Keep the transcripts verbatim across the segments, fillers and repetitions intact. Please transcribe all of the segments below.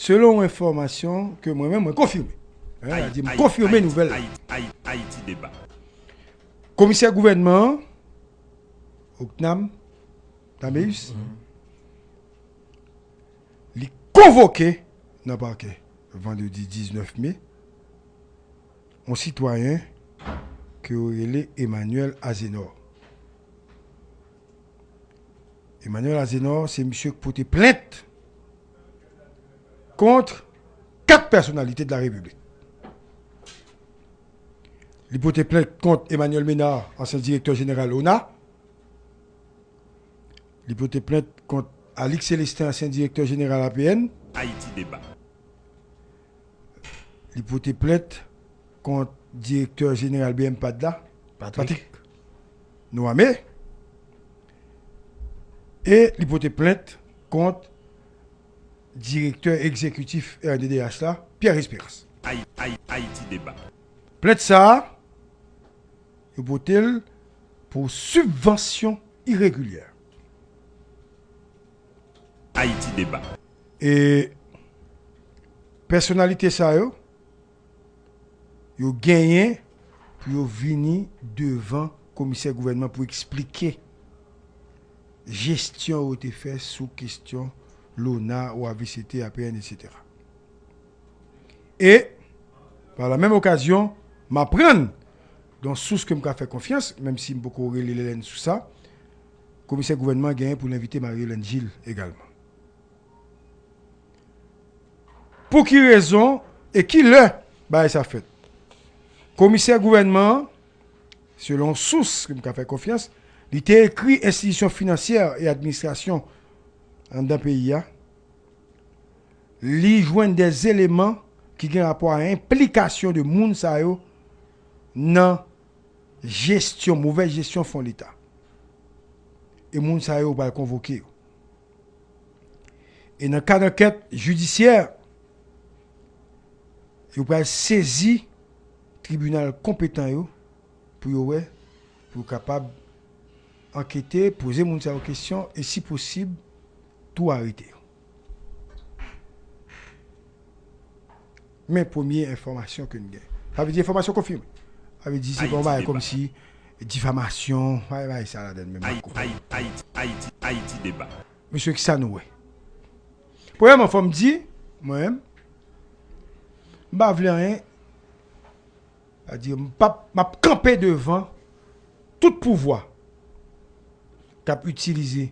Selon enfòmasyon ke mwen menm, mwen konfime. Hein, sa di m konfime nouvèl la. Ayiti Deba. Komisè gouvènman an, Ocnam Tameus, li konvoke nan pakè vandredi diznèf me yon sitwayen ke yo rele Emmanuel Azenor. Emmanuel Azenor, se misye ki pote plent kont kat pèsonalite de la Repiblik. Li pote plent kont Emmanuel Ménard, ansyen direktè jeneral ona. Li pote plent kont Alix Célestin, ansyen direktè jeneral A P N. Ayiti Deba. Li pote plent kont direktè jeneral B M pad la, Patrick Noamé. E li pote plent kont direktè egzekitif R N D D H la, Pierre Espérance. Ay- Ay- Ayiti Deba. Plent sa a, yo pote l pou sibvansyon iregilyè. Ayiti Deba. E pèsonalite sa yo, yo genyen pou yo vini devan komisè gouvènman pou eksplike jesyon yo te fè sou kesyon lona, O A V C T, A P N, etsetera. E, pa la menm okazyon, m aprann, yon sous ke m ka fè konfyans, menm si m poko rele Lèlèn sou sa, komisè gouvènman genyen pou l envite Marie Hélène Gilles egalman. Pou ki rezon e ki lè bagay sa fèt? Komisè gouvènman an, selon sous ke m ka fè konfyans, li te ekri enstitisyon finansyè e administrasyon anndan peyi a. Li jwenn de eleman ki gen rapò a enplikasyon de moun sa yo nan jesyon, movèz jesyon fon Leta. E moun sa yo pral konvoke yo. E nan kad ankèt jidisyè, yo pral sezi tribinal konpetan yo pou yo wè, pou yo kapab ankete, poze moun sa yo kesyon e si posib, tou arete yo. Men premye enfòmasyon ke n gen. Sa vle di enfòmasyon konfime. Sa vle di se pa yon bagay kòmsi difamasyon, bagay, bagay sa ladan menm. Ayiti Deba. Ayiti, Ayiti, Ayiti Deba. Mesye, kisa nou wè? Premyèman, fò m di, mwen menm, m pa vle anyen. Sa di, m p ap, m ap kanpe devan tout pouvwa k ap itilize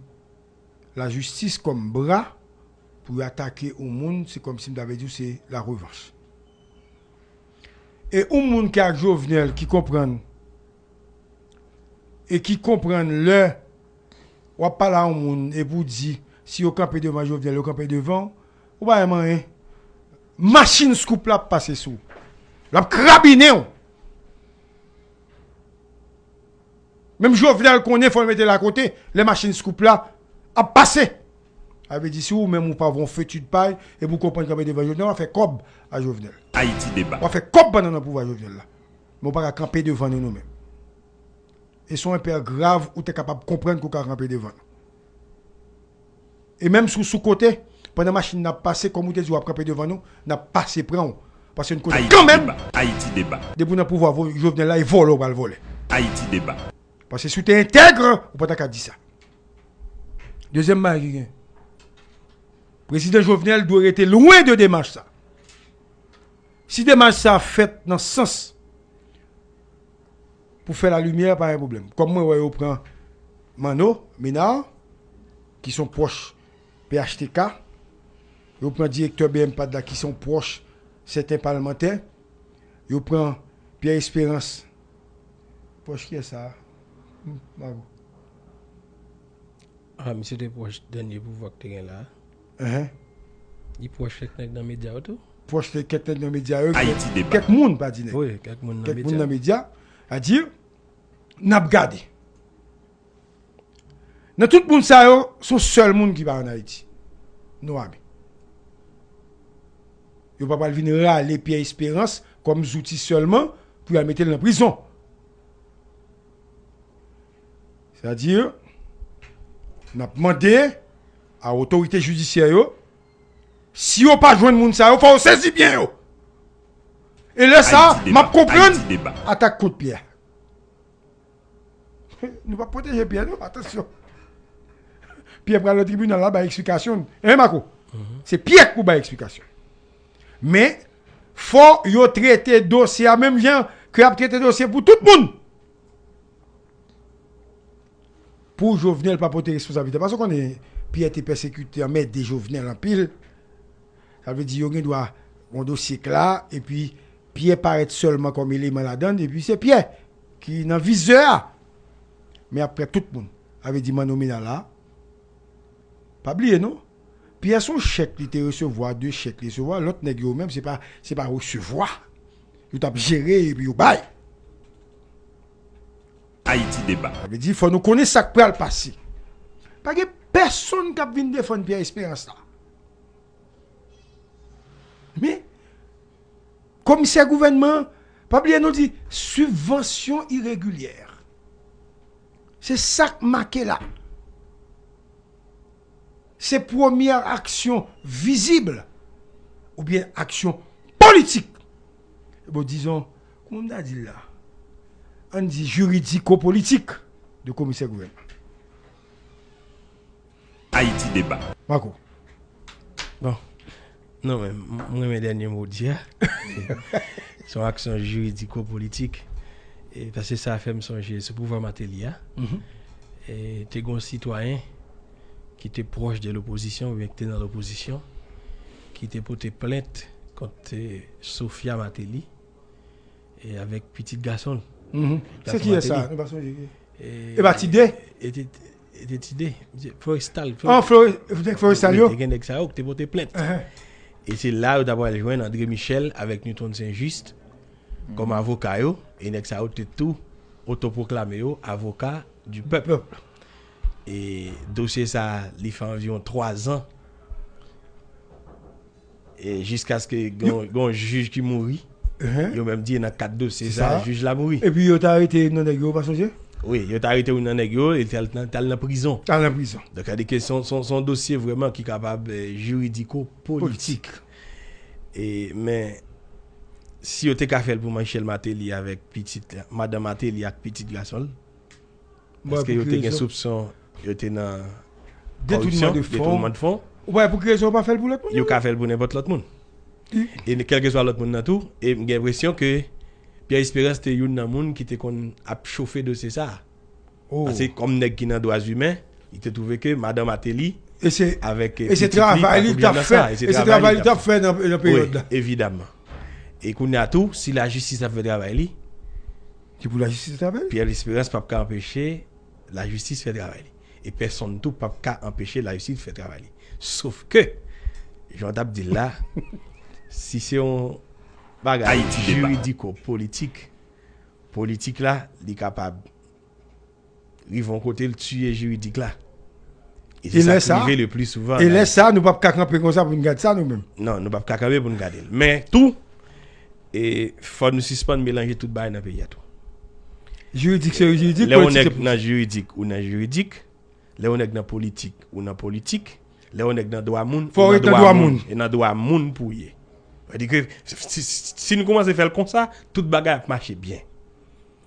lajistis kòm bra pou yo atake yon moun, se kòmsi m ta vle di w se la revanche. E yon moun ki ak Jovenel, ki konprann, e ki konprann lè w ap pale a yon moun epi w di, si yo kanpe devan Jovenel, yo kanpe devan w, ou pa menm anyen. Machin Scoop la ap pase sou w. L ap krabinen w. Menm Jovenel konnen fò l mete l akote lè machin Scoop la ap pase. Sa vle di si ou menm ou pa vre yon fetid pay epi w konprann kanpe devan Jovenel, w a fè kòb a Jovenel. Ayiti Deba. W a fè kòb pandan nan pouvwa Jovenel la. Men w pa ka kanpe devan nou, nou menm. E se yon enpè grav ou te kapab konprann ke w ka kanpe devan nou. E menm si w sou kote, pandan machin nan ap pase, kòm ou te di w ap kanpe devan nou, n ap pase pran w. Paske n konnen kanmenm, Ayiti Deba. Depi w nan pouvwa vo- Jovenel la, e vòlè w pral vòlè. Ayiti Deba. Paske si w te entèg, ou pa ta ka di sa. Dezyèm bagay ki gen. Prezidan Jovenel dwe rete lwen de demach sa. Si demach sa fèt nan sans pou fè lalimyè, pa gen pwoblèm. Kòm mwen wè yo pran Manno Ménard, ki se yon pwòch P H T K, yo pran direktè B M pad la, ki se yon pwòch sèten palmantè, yo pran Pierre Espérance. Pwòch kiyès sa a? Hmm, bravo. Ah, misye te pwòch dènye pouvwa k te gen la. Enhen. Li pwòch kèk nèg nan medya yo tou. Pwòch kèk nèg nan medya yo, kèk moun, pa di nèg. Wi, kèk moun nan medya. Kèk moun nan medya. Sa di, n ap gade. Nan tout moun sa yo, se yon sèl moun ki pa ann Ayiti. Noame. Yo pa pral vin rale Pierre Espérance kòm zouti sèlman pou y al mete l nan prizon. Sètadi, n ap mande a otorite jidisyè yo Si yo pa jwenn moun sa yo, fò yo sezi byen yo. E lè sa, m ap konprann atak kont Pyè. Nou p ap pwoteje Pyè, non, atansyon. Pyè pral nan tribinal la, bay eksplikasyon. Hein, Marco? Se Pyè k pou bay eksplikasyon. Men, fò yo trete dosye a menm jan ke y ap trete dosye pou tout moun. Pou Jovenel pa pote responsablite. Paske w konnen Pyè te pèsekite, anmède Jovenel anpil. Sa vle di yo gen dwa yon dosye k la, epi Pyè parèt sèlman kòm eleman ladann, epi se Pyè ki nan vizè a. Men y ap pran tout moun. Sa vle di Manno Ménard la. Pa bliye non. Pyè se yon chèk li te resevwa, de chèk li resevwa, lòt nèg yo menm se pa, se pa resevwa. Yo t ap jere epi yo bay. Ayiti Deba. Sa vle di, fò nou konnen sa k pral pase. Pa gen pèsonn k ap vin defann Pierre Espérance la. Men, komisè gouvènman, pa bliye nou di, sibvansyon iregilyè. Se sa k make la. Se premyè aksyon vizib oubyen aksyon politik. Bon, dizon, kòman m ta di l la? Ann di jiridiko-politik de komisè gouvènman. Ayiti Deba. Marco. Bon. Non, men m renmen dènye mo w di a. Se yon aksyon jiridiko-politik. E, paske sa fè m sonje sou pouvwa Martelly a. E, te gen yon sitwayen ki te pwòch de lopozisyon, oubyen ki te nan lopozisyon, ki te pote plent kont, e, Sophia Martelly, e avèk pitit gason l. Se kiyès sa? Nou pa sonje ki. E, e pa Tide? E te, e te Tide. Florestal. An Flore-, nèg Florestal yo? Wi, te gen nèg sa yo ki te pote plent. E se la yo ta pral jwenn André Michel avèk Newton Saint Juste kòm avoka yo. E nèg sa yo te tou otopwoklame yo avoka du peuple. E dosye sa, li fè anviwon twa zan. E jiskaske gen yon, gen yon jij ki mouri. Yo menm di nan kat dosye sa, jij la mouri. Epi yo ta arete youn nan nèg yo, ou pa sonje? Wi, yo ta arete youn nan nèg yo, e t al nan, t al nan prizon. T al nan prizon. Donk, sa di ke se yon, se yon, se yon dosye vrèman ki kapab, e, jiridiko-politik. E, men, si yo te ka fè l pou Michel Martelly avèk pitit, madanm Martelly ak pitit gason l, paske yo te gen soupson, yo te nan kòripsyon, detounman de fon. Ou pa wè pou ki rezon yo pa fè l pou lòt moun? Yo ka fè l pou nenpòt lòt moun. E kèlkeswa lòt moun nan tou, e m gen enpresyon ke Pierre Espérance te youn nan moun ki te konn ap chofe dosye sa a. Paske kòm nèg ki nan dwa imen, li te twouve ke madanm Martelly avèk, e, pitit li pa t ap byen nan sa. E se travay li t ap fè nan, nan peryòd la. Wi, evidaman. E kounye a tou, si lajistis ap fè travay li, ki pou lajistis travay li? Pierre Espérance p ap ka anpeche lajistis fè travay li. E pèsonn tou p ap ka anpeche lajistis fè travay li. Sof ke, jan w t ap di l la, si se yon bagay jiridiko-politik, politik la, li kapab rive yon kote l tiye jiridik la. E se sa ki rive le pli souvan. E lè sa, nou p ap ka kanpe konsa pou n gad sa nou menm. Non, nou p ap ka kanpe pou n gade l. Men tou, e fò nou sispann melanje tout bagay nan peyi a tou. Jiridik se jiridik, politik se politik. Lè yon nèg nan jiridik, ou nan jiridik. Lè yon nèg nan politik, ou nan politik. Lè yon nèg nan dwa moun, ou nan dwa moun. E nan dwa moun pou w ye. Sa di ke si, si, si nou kòmanse fè l konsa, tout bagay ap mache byen.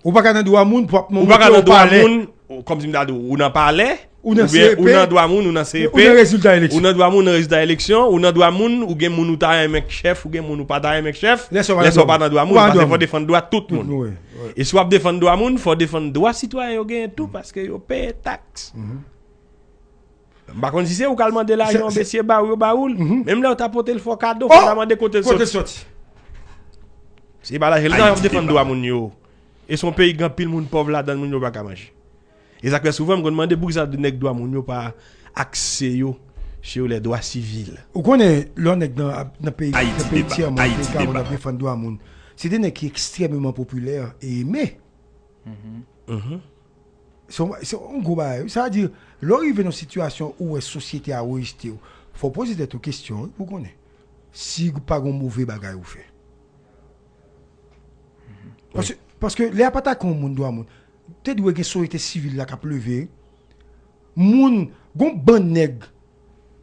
Ou pa ka nan dwa moun pou ap monte o palè. Ou pa ka nan dwa moun, kòmsi m ta di w, ou nan palè, oubyen ou nan dwa moun, ou nan C E P, ou nan rezilta eleksyon. Ou nan dwa moun, nan rezilta eleksyon, ou nan dwa moun, ou gen moun ou ta renmen k chèf, ou gen moun ou pa ta renmen k chèf. Lè sa w pa nan dwa moun, paske fò w defann dwa tout moun. E si w ap defann dwa moun, fò w defann dwa sitwayen yo genyen tou, paske yo peye taks. M pa konn si se ou k al mande lajan yon mesye ba ou, yo ba ou l. Menm lè yo ta pote l fè w kado, fò w ta mande kote l soti. Se pa lajan, lè w ap defann dwa moun yo. E se yon peyi gen anpil moun pòv ladan l, moun yo pa ka manje. E sa k fè souvan m konn mande poukisa nèg dwa moun yo pa akse yo sur les droits civils. Ou konnen, lè yon nèg nan, nan peyi, nan peyi tyè mond, peyi ka mond ap defann dwa moun, se de nèg ki ekstrèmeman popilè e eme. Se yon, se yon gwo bagay. Sa vle di, lè w rive nan yon sitiyasyon ou wè sosyete a rejte w, fò w poze tèt ou kesyon, wi, pou w konnen si pa gen yon move bagay ou fè. Paske, paske lè y ap atake yon moun dwa moun, te dwe gen sosyete sivil la k ap leve. Moun, gon bann nèg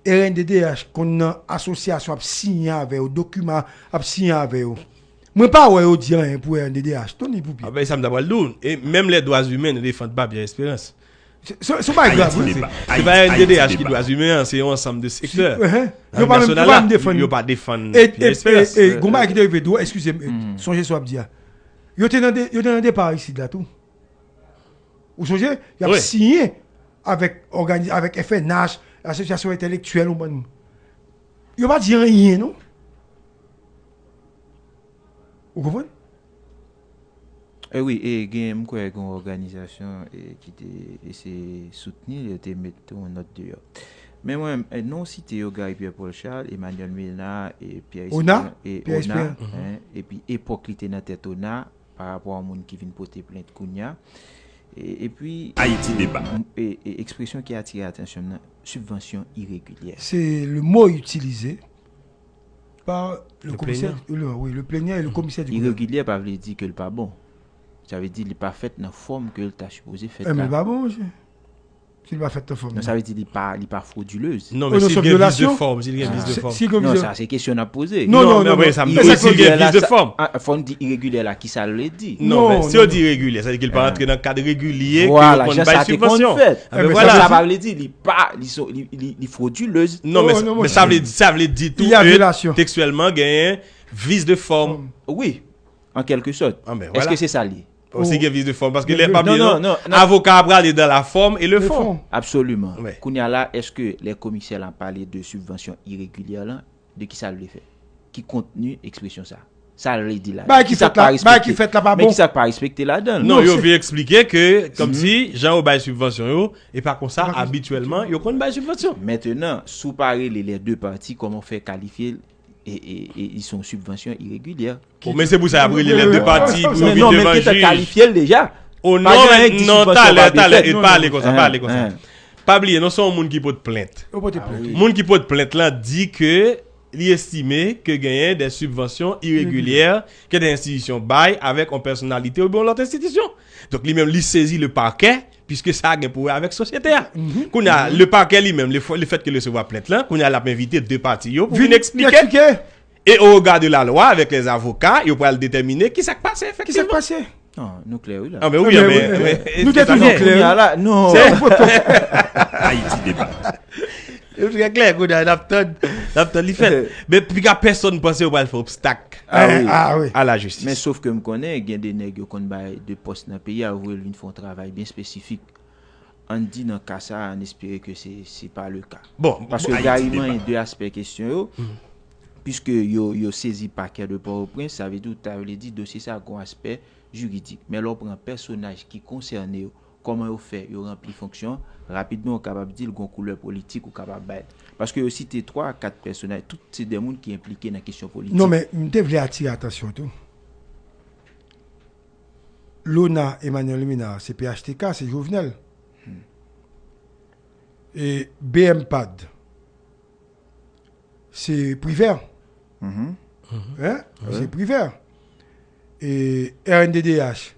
R N D D H konn nan asosyasyon ap siyen avè yo, dokiman ap siyen avè yo. Mwen pa wè yo di anyen pou R N D D H. Tony Poupie. Apre sa, m ta pral di w, e menm lè dwa imen, nou defann pa Pierre Espérance. Se se- se yon bagay grav, wi. Se pa R N D D H ki dwa imen an, se yon ansanm de sektè. Yo pa menm yo pa menm defann. Yo pa defann Pierre Espérance. E gon bagay ki te rive tou, eskize m, sonje sa w ap di a. Yo te nan de- yo te nan depa isit la tou. Ou sonje? Y ap siyen avèk òganiz- avèk F N H, Asosyasyon Entèlektyèl, yon bann. Yo pa di anyen, non. Ou konprann? E wi, e gen, m kwè gen yon òganizasyon e, ki te eseye soutni l, yo te met yon nòt deyò. Men mwen, e, non site yo, Gary Pierre Paul Charles, Emmanuel Ménard, e Pierre Ona? Espérance, e Pierre Ona, Espérance. Hein, epi epòk li te nan tèt Ona, pa rapò a moun ki vin pote plent kounye a. E, epi, Ayiti Deba. M- e, e, ekspresyon ki atire atansyon m nan, sibvansyon iregilyè. C'est le mot utilisé par le commissaire, le, oui, le plaignant et le commissaire du gouverneur. Iregilyè pa vle di ke l pa bon. Sa vle di li pa fèt nan fòm ke l ta sipoze fèt la. Men li pa bon, mesye. Si li pa fèt nan fòm. Non, sa vle di li pa, li pa frodilez. Non, men si l gen vis de fòm, si l gen vis de fòm. Non, sa se kesyon n ap poze. Non, non, non, non. Apre sa, m di si l gen vis de fòm. Fò n di iregilyè la, ki sa l vle di? Non, men si yo di iregilyè, sa vle di ke l pa rantre nan kad regilye ke yo konn bay sibvansyon. Vwala, jan sa te konn fèt. Sa pa vle di li pa, li, li, li frodilez. Non, men sa vle di, sa vle di tou ke tekstyèlman genyen vis de fòm. Wi, an kèlke sòt. Èske se sa l ye? Ou si gen vis de fòm, paske lè pa bliye non, avoka a prale dans la forme et le fond. Absoliman. Kounye a la, èske lè komisè la pale de sibvansyon iregilyè lan, de ki sa l vle fè? Ki kontni ekspresyon sa? Sa l vle di la? Bagay ki fèt la, bagay ki fèt la pa bon. Men ki sa k pa respekte ladan l? Non, yo vle eksplike ke, kòmsi, jan yo bay sibvansyon yo, e pa konsa abityèlman yo konn bay sibvansyon. Mentenan, si w pa rele lè de pati, kòman w fè kalifye l e, e, e, li se yon sibvansyon iregilyè. Bon, men se pou sa y ap rele lè de pati pou vin devan jij. Non, men l gentan kalifye l deja. O non, men non, talè, talè, e pa ale konsa, pa ale konsa. Pa bliye, non, se yon moun ki pot plent. Yo pote plent. Moun ki pot plent lan di ke li estime ke genyen de sibvansyon iregilyè ke de enstitisyon bay avèk yon pèsonalite oubyen yon lòt enstitisyon. Donk, li menm, li sezi le pakè, piske sa gen pou wè avèk sosyete a. Kounye a, le pakè li menm, le, le fèt ke l resevwa plent lan, kounye a, l ap envite de pati yo pou vin eksplike. E o rega de la lwa, avèk lè avoka, yo pral detèmine ki sa k pase efektivman. Ki sa k pase? Non, nou klè, wi, la. Ah, men wi, men, nou te toujou klè. Kounye a la, non. Ayiti Deba. Yo trè klè, kounye a, n ap tann, n ap tann li fèt. Men piga pèsonn panse yo pral fè obstak a la jistis. Men sof ke m konnen, gen de nèg yo konn bay de pòs nan peyi a, yo voye l vin fè yon travay byen espesifik. Ann di nan ka sa a, ann espere ke se, se pa le ka. Bon, paske Gary manyen de aspè kesyon yo, piske yo, yo sezi pakè de Pòtoprens, sa vle di, ta vle di dosye sa a gon aspè jiridik. Men lè w pran pèsonaj ki konsène yo, kòman yo fè yo ranpli fonksyon, rapidman ou kapab di l gon koulè politik ou kapab bay. Paske yo site twa a kat pèsonaj, tout se de moun ki enplike nan kesyon politik. Non, men m te vle atire atansyon tou. Lona Emmanuel Ménard, se P H T K, se Jovenel. E B M pad, se Privert. Hein? Se Privert. E R N D D H,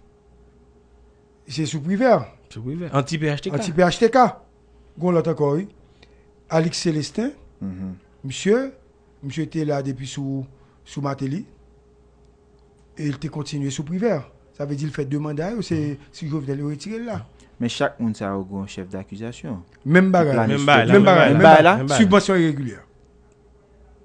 se sou Privert. Sou Privert. Anti P H T K. Anti P H T K. Gon lòt ankò, wi. Alix Célestin. Misye, misye te la depi sou, sou Martelly. E l te kontinye sou Privert. Sa vle di l fè de manda yo, se sou Jovenel yo retire l la. Men chak moun sa yo gon chèf dakizasyon. Menm bagay la. Menm bagay la. Menm bagay la. Sibvansyon iregilyè.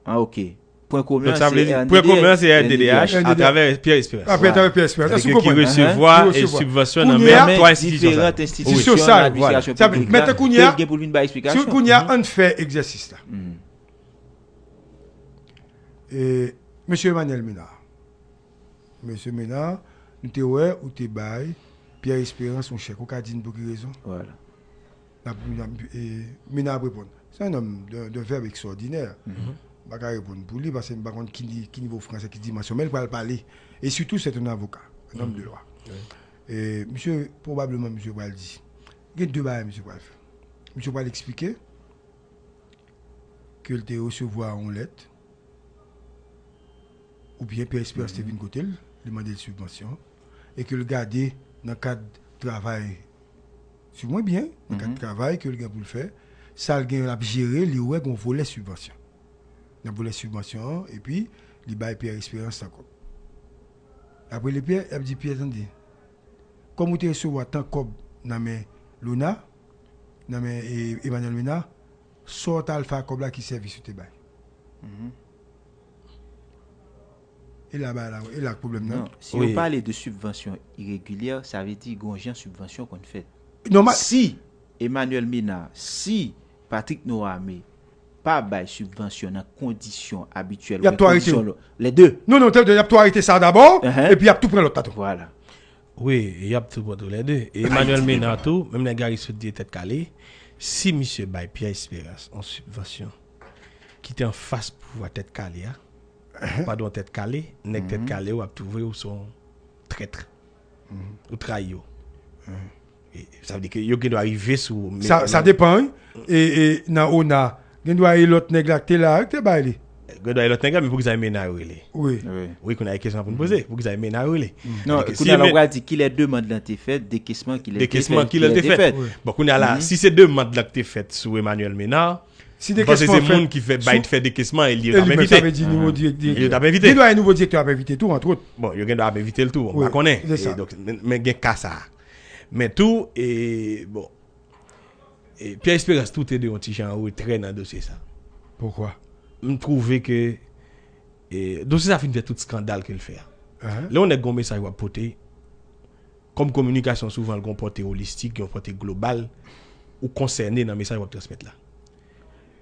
Ah, ok. Pwen komen an se R N D D H. Pwen komen an se R N D D H atravè Pierre Espérance. Atravè Pierre Espérance. Ki resevwa sibvansyon nan men twa enstitisyon sa. Diferan enstitisyon nan administrasyon piblik la. Kounye a, ann fè egzèsis la. E, Mesye Emmanuel Ménard. Mesye Ménard, nou te wè ou te bay Pierre Espérance yon chèk. Ou ka di n pou ki rezon? Vwala. N ap, n ap, e, Ménard ap reponn. Se yon nonm de, de vèb ekstwòdinè. M pa ka reponn pou li paske m pa konn ki, ki nivo fransè, ki dimansyon, men l pral pale. E sitou, se yon avoka, yon nonm de lwa. E, misye, pwobableman, misye pral di. Gen de bagay misye pral fè. Misye pral eksplike ke l te resevwa yon lèt, oubyen Pierre Espérance te vin kote l, li mande l sibvansyon, e ke l gade nan kad travay, si mwen byen, nan kad travay ke l gen pou l fè, Sa l gen, l ap jere, li wè gon volè sibvansyon. Nan volè sibvansyon an, epi li bay Pierre Espérance tan kòb. Apre li Pierre, y ap di Pierre, tande, kòm ou te resevwa tan kòb nan men Lona, nan men e, Emmanuel Ménard, sa w t al fè ak kòb la, ki sèvis ou te bay? E la bay la, e la k pwoblèm nan. Non, si yo pale de sibvansyon iregilyè, sa vle di gon jan sibvansyon konn fèt. Nòmal. Si Emmanuel Ménard, si Patrick Norame pa bay sibvansyon nan kondisyon abityèl, y ap tou arete yo. Lè de. Non, non, y ap tou arete sa dabò, epi y ap tou pran lòt la tou. Vwala. Wi, y ap tou pran tou lè de. E Emmanuel Ménard tou, menm lè Gary Sot di tèt kale, si misye bay Pierre Espérance yon sibvansyon ki te anfas pouvwa tèt kale a, ou pa dwe yon tèt kale, nèg tèt kale yo ap twouve ou se yon trèt. Ou trayi yo. E, sa vle di ke yo gen dwa rive sou... Sa, sa depan, wi. E, e nan ona, gen dwa e lòt nèg la ki te la, ki te bay li. Gen dwa e lòt nèg la, men poukisa e Ménard yo rele? Wi. Wi, kounye a e kesyon pou n poze. Poukisa e Ménard yo rele? Non, kounye a la, w pral di kilè demann lan te fèt, dekesman kilè te fèt. Bon, kounye a la, si se demann lan ki te fèt sou Emmanuel Ménard, m panse se moun ki fè bay, fè dekesman e li yo t ap envite. Li yo t ap envite. Gen dwa e nouvo direktè ap envite tou, antwòt. Bon, yo gen dwa ap envite l tou, m pa konnen. E donk, men, men gen ka sa a. Men tou, e, bon, e, Pierre Espérance tou te de yon ti jan an retrè nan dosye sa. Poukwa? M twouve ke, e, dosye sa fin fè tout eskandal ke l fè a. Lè yon nèg gon mesaj w ap pote, kòm kominikasyon souvan l gon pòte olistik, yon pòte global, ou konsène nan mesaj w ap transmèt la.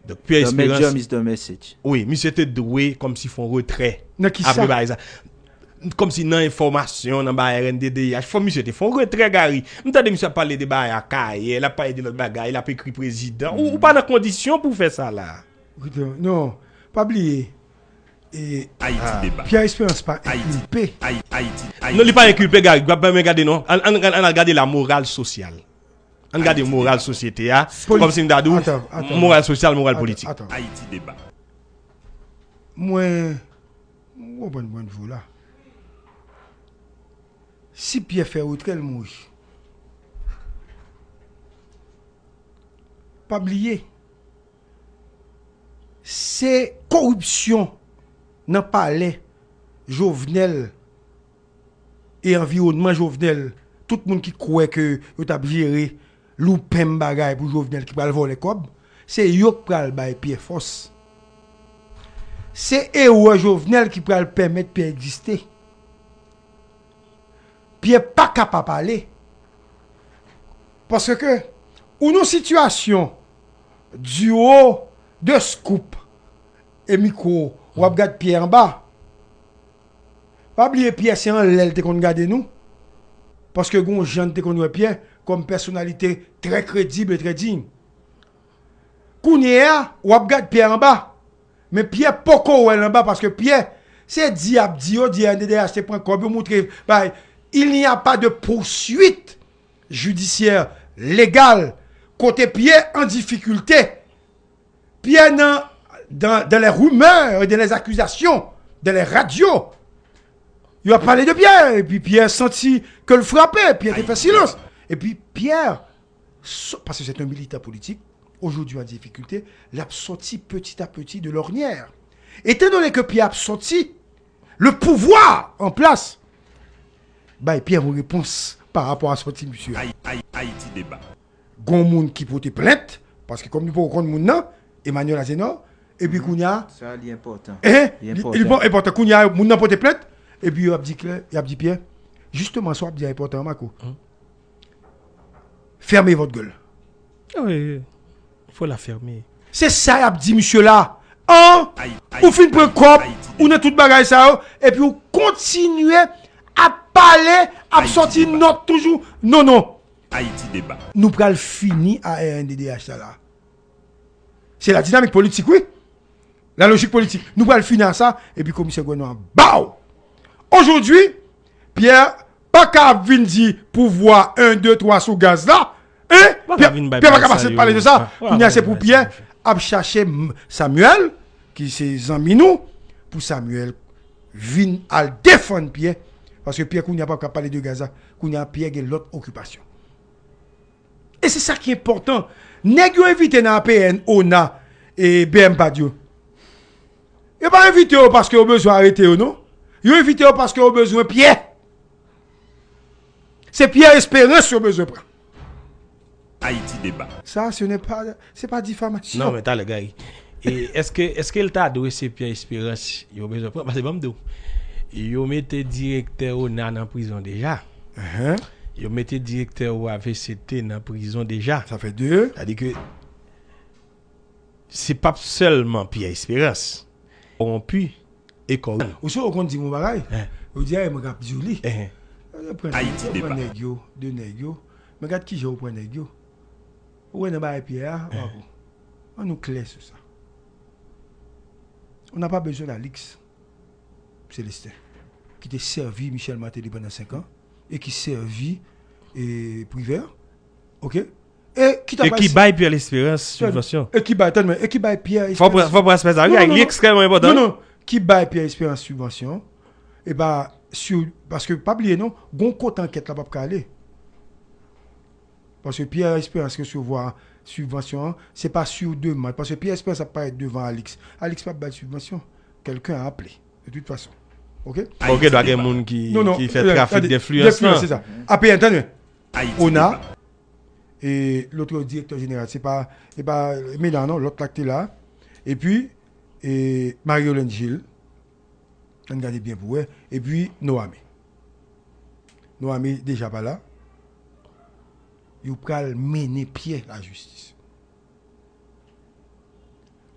Donk, Pierre Espérance, wi, misye te dwe kòmsi fè yon retrè apre bagay sa. Kòmsi nan enfòmasyon, nan bagay R N D D I H, fò misye te fè yon retrè, Gary. M tande misye ap pale de bagay Akayè, l ap pale de lòt bagay, l ap ekri prezidan. Ou, ou pa nan kondisyon pou w fè sa la. Non, pa bliye, e, Pierre Espérance pa enkilpe. Non, li pa enkilpe, Gary. Gade, men gade non. Ann, ann, ann al gade la moral sosyal. Ann gade moral sosyete a, kòmsi m ta di w, moral sosyal, moral politik. Ayiti deba. Mwen, m konprann pwennvi w la. Si Pyè fè retrè, l mouri. Pa bliye, se koripsyon nan palè Jovenel e anviwònman Jovenel, tout moun ki kwè ke yo t ap jere loupèm bagay pou Jovenel ki pral vòlè kòb, se yo k pral bay Pyè fòs. Se erè Jovenel ki pral pèmèt Pyè egziste. Pyè pa ka pa pale. Paske ou nan sitiyasyon diwo de Scoop e Mikwo, w ap gad Pyè anba. Pa bliye Pyè se anlè l te konn gade nou. Paske gon jan n te konn wè Pyè kòm pèsonalite trè kredib e trè diy. Kounye a, w ap gad Pyè anba. Men Pyè poko wè l anba paske Pyè, se di y ap di yo, di R N D D H te pran kòb yo, moutre bay. Il n'y a pas de poursuite judiciaire, légal, kote Pyè an difikilte. Pyè nan, dans, dans les rumeurs et dans les accusations, dans les radios. Yo ap pale de Pyè, epi Pyè santi ke l frape, Pyè te fè silans. Epi Pyè, so-, parce que c'est un militant politique, aujourd'hui en difficulté, l ap sòti petit à petit de l'ornière. Étant donné que Pyè ap sòti, le pouvoir en place bay Pyè yon repons pa rapò a sòti misye a. Ay-, Ay-, Ayiti deba. Gon moun ki pote plent, paske kòm nou poko konn moun nan, Emmanuel Agenor, epi kounye a, sa li enpòtan. Li enpòtan. Kounye a, moun nan pote plent, epi yo ap di klè, y ap di Pyè, jisteman, sa w ap di a enpòtan, Marco. Fermez votre gueule. Ah oui, oui. Il faut la fermer. Se sa y ap di misye la. An, ou fin pran kòb, ou nan tout bagay sa yo, epi ou kontinye ap pale, ap sòti nòt toujou. Non, non. Ayiti deba. Nou pral fini a R N D D H sa la. Se la dinamik politik, wi. La lojik politik. Nou pral fini a sa, epi komisè gouvènman an, baw! Aujourd'hui, Pyè pa ka ap vin di pouvwa en, de, twa sou gaz la. Hein? Pyè pa ka pase pale de sa. Kounye a se pou Pyè ap chache Samuel, ki se zanmi nou, pou Samuel vin al defann Pyè. Paske Pyè kounye a pa ka pale de gaz la. Kounye a Pyè gen lòt okipasyon. E se sa ki enpòtan. Nèg yo envite nan A P N, Ona, e B M Pad yo. Yo pa envite yo paske yo bezwen arete yo, non. Yo envite yo paske yo bezwen Pyè. Se Pyè Esperans yo bezwen pran. Ayiti Deba. Sa, se n'est pas, se pa difamasyon. Non, men talè, Gary. E èske, èske l ta dwe se Pyè Esperans yo bezwen pran? Paske ban m di w, yo mete direktè Ona nan prizon deja. Yo mete direktè O A V C T nan prizon deja. Sa fè de. Sa di ke se p ap sèlman Pyè Esperans. Kòwonpi e kòwonpi. Ou sou konn di m yon bagay? Ou di, ay, mwen k ap di w li. Yo pran, yo pran nèg yo, de nèg yo. Men gad kijan yo pran nèg yo. Ou wè nan bagay Pyè a, bravo. An nou klè sou sa. On n'a pas besoin d'Alix Célestin, ki te sèvi Michel Martelly pandan senk an, e ki sèvi, e, Privert, ok? E ki ta E ki bay Pierre L'Espérance sibvansyon. E ki bay, tann mwen, e ki bay Pierre Espérance. Fò pran, fò pran aspè sa, wi, li ekstrèmman enpòtan. Non, non, ki bay Pierre Espérance sibvansyon, e pa, sou, paske pa bliye non, gon kote ankèt la p ap ka ale. Paske Pierre Espérance resevwa sibvansyon an, se pa sou demann. Paske Pierre Espérance ap parèt devan Alix. Alix p ap bay sibvansyon. Kèlken a aple, de tout fason. Ok? Ok, dwa gen moun ki, ki fè trafik denfliyans lan. Denfliyans, se sa. Ape, tann mwen. Ona, e lòt yo direktè jeneral, se pa, e pa Mena non, lòt la ki te la. Epi, e Marie-Yolène Gilles. Ann gade byen pou wè. Epi Noame. Noame deja pa la. Yo pral mennen Pierre lajistis.